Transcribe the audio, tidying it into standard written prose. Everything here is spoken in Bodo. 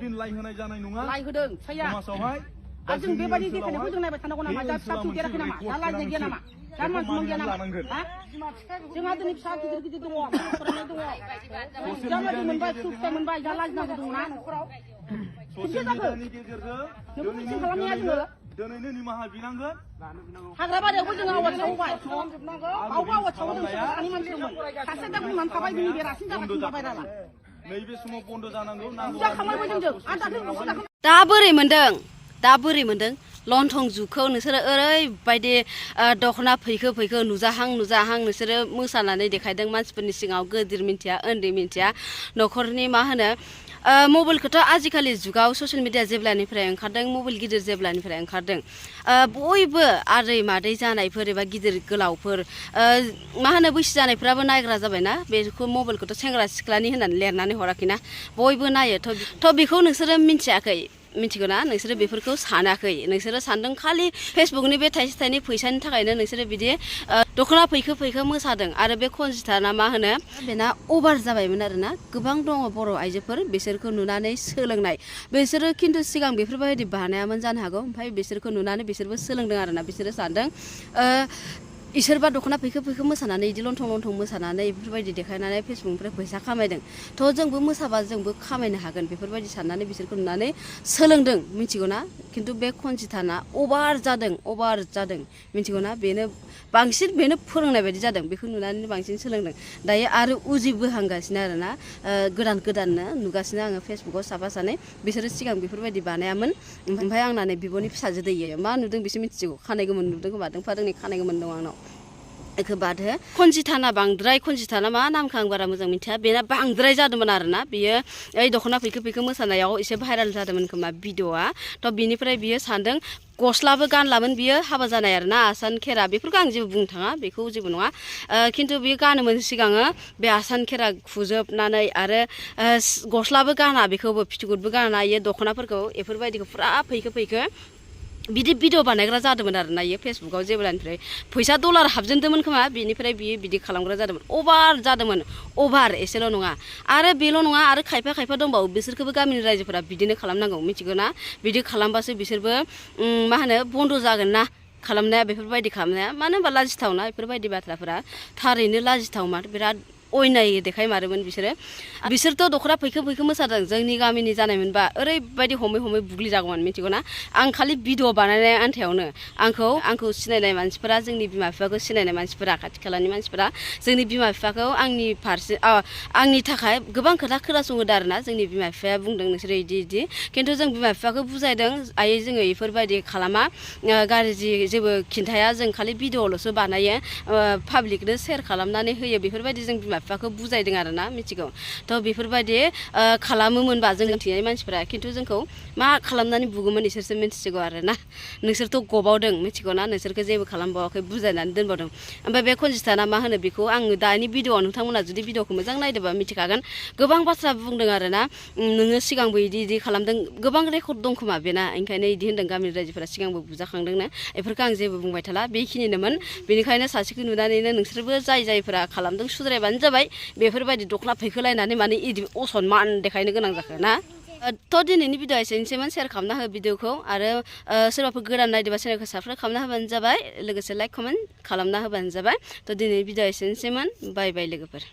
दिन लाइ होनाय जानाय नङा लाइ होदों फैया समाजावहाय जों बेबायदि देखायनायखौ जों नायबाय थानांगौ नामा दा फिसा फिसौ देराखै नामा दा लाजिनाय गैया नामा दा मानसिमोन गैया नामा जोंहा दिनै फिसा गिदिर गिदिर दङ फरायनाय दङ जाबायदि मोनबाय फिथाइ मोनबाय दा लाजिनांगौ दङना न'खराव ससियेल मिडियानि गेजेरजों नों खालामनाया जोङो दिनैनो निमाहा बिनांगोन हाग्रा बारियावबो जोङो आवाज सावबाय आवबो आवाज सावो जों सानै मानसि दंमोन सासे दा बुंनानै थाबाय दिनै बेरासिन जागासिनो जाबाय दाला नैबे समाव बन्द जानांगौ नांगौ जाखांबाय जों आरो दा बोरै मोनदों दा बोरै मोनदों लन्थं जुखौ नोंसोरो ओरैबायदि दख'ना फैखो नुजाहां नोंसोरो मोसानानै देखायदों मानसिफोरनि सिगाङाव गिदिर मिन्थिया उन्दै मिन्थिया न'खरनि मा होनो मबाइलखौथ' आजिखालि जुगाव ससियेल मिडिया जेब्लानिफ्राय ओंखारदों मबाइल गिदिर जेब्लानिफ्राय ओंखारदों बयबो आदै मादै जानायफोर एबा गिदिर गोलावफोर मा होनो बैसो जानायफ्राबो नायग्रा जाबायना बेखौ मबाइलखौथ' सेंग्रा सिख्लानि होननानै लिरनानै हराखैना बयबो नायो थ' बेखौ नोंसोरो मिन्थियाखै मिथिगौ ना नोंसोरो बेफोरखौ सानाखै नोंसोरो सानदों खालि फेसबुकनि बे थाइसे थाइनै फैसानि थाखायनो नोंसोरो बिदि दख'ना फैखो मोसादों आरो बे खनजिथाना मा होनो बेना अभार जाबायमोन आरोना गोबां दङ बर' आइजोफोर बिसोरखौ नुनानै सोलोंनाय बिसोरो खिन्थु सिगां बेफोरबायदि बानायामोन जानो हागौ ओमफ्राय बिसोरखौ नुनानै बिसोरबो सोलोंदों आरोना बिसोरो सानदों इसोरबा दख'ना फैखो मोसानानै इदि लन्थं मोसानानै बेफोरबायदि देखायनानै फेसबुकनिफ्राय फैसा खामायदों थ' जोंबो मोसाबा जोंबो खामायनो हागोन बेफोरबायदि साननानै बिसोरखौ नुनानै सोलोंदों मिथिगौ ना खिन्थु बे खनजिथाना अभार जादों मिथिगौ ना बांसिन बेनो फोरोंनाय बायदि जादों बेखौ नुनानै बांसिन सोलोंदों दायो आरो उजिबोहांगासिनो आरोना गोदाननो नुगासिनो आङो फेसबुकाव साफा सानै बिसोरो सिगां बेफोरबायदि बानायामोन ओमफ्राय आंना नै बिब'नि फिसाजो दैयो मा नुदों बिसोर मिथिगौ खानाय गोमोन नुदों खोमा दोंफा दोंनै खानाय गोमोन दं आंनाव एखो बादो खनजिथाना मा नामखौ आं बारा मोजां मिथिया बेना बांद्राय जादोंमोन आरोना बियो ओइ दख'ना फैखो मोसानायाव एसे भाइराल जादोंमोन खोमा भिडिअ'आ थ' बिनिफ्राय बियो सानदों गस्लाबो गानलामोन बियो हाबा जानाय आरोना आसान खेरा बेफोरखौ आं जेबो बुंनो थाङा बेखौ जेबो नङा खिन्थु बियो गानोमोन सिगाङो बे आसान खेरा खुजोबनानै आरो गस्लाबो गाना बेखौबो फिथिगुदबो गाना इयो दख'नाफोरखौ बेफोरबायदिखौ फुरा फैखो बिदि भिडिअ बानायग्रा जादोंमोन आरोना इयो फेसबुकाव जेब्लानिफ्राय फैसा डलार हाबजेनदोंमोन खोमा बिनिफ्राय बियो बिदि खालामग्रा जादोंमोन अभार एसेल' नङा आरो बेल' नङा आरो खायफा दंबावो बिसोरखौबो गामिनि रायजोफोरा बिदिनो खालामनांगौ मिथिगौ ना बिदि खालामबासो बिसोरबो मा होनो बन्द' जागोन ना खालामनाया बेफोरबायदि खालामनाया मानो होनबा लाजिथावना बेफोरबायदि बाथ्राफोरा थारैनो लाजिथाव माथो बिराद अयनायै देखायमारोमोन बिसोरथ' दख'ना फैखो मोसादों जोंनि गामिनि जानायमोनबा ओरैबायदि हमै बुग्लि जागौमोन मिथिगौ ना आं खालि भिडिअ बानायनाय आन्थायावनो आंखौ सिनायनाय मानसिफोरा जोंनि बिमा बिफाखौ सिनायनाय मानसिफोरा खाथि खालानि मानसिफोरा जोंनि बिमा बिफाखौ आंनि फारसे आंनि थाखाय गोबां खोथा खोनासंहोदों आरोना जोंनि बिमा बिफाया बुंदों नोंसोरो इदि खिन्थु जों बिमा बिफाखौ बुजायदों आयै जोङो बेफोरबायदि खालामा गाज्रि जेबो खिन्थाया जों खालि भिडिअल'सो बानायो पाब्लिकनो सेयार खालामनानै होयो बेफोरबायदि जों बिमा बिफाखौ बुजायदों आरोना मिथिगौ थ' बेफोरबायदि खालामोमोनबा जों मिथिनाय मानसिफोरा खिन्थु जोंखौ मा खालामनानै बुगोमोन इसोरसो मिथिगौ आरोना नोंसोरथ' गबावदों मिथिगौ ना नोंसोरखौ जेबो खालामबावाखै बुजायनानै दोनबावदों ओमफ्राय बे खनजिथाना मा होनो बेखौ आङो दानि भिडिअ'आव नोंथांमोना जुदि भिडिअ'खौ मोजां नायदोंबा मिथिखागोन गोबां बाथ्रा बुंदों आरोना नोङो सिगांबो इदि खालामदों गोबां रेकर्ड दं खोमा बेना ओंखायनो इदि होनदों गामिनि रायजोफोरा सिगांबो बुजाखांदोंनो बेफोरखौ आं जेबो बुंबाय थाला बेखिनिनोमोन बेनिखायनो सासेखौ नुनानैनो नोंसोरबो जायफोरा खालामदों सुद्रायबानो जाबाय बेफोरबायदि दख'ना फैखोलायनानै माने इदि असनमान देखायनो गोनां जाखो ना थ' दिनैनि भिडिअ एसेनोसैमोन सेयार खालामना हो भिडिअखौ आरो सोरबाफोर गोदान नायदोंबा चेनेलखौ साबस्क्राइब खालामना होबानो जाबाय लोगोसे लाइक कमेन्ट खालामना होबानो जाबाय थ' दिनैनि भिडिअ एसेनोसैमोन बाय लोगोफोर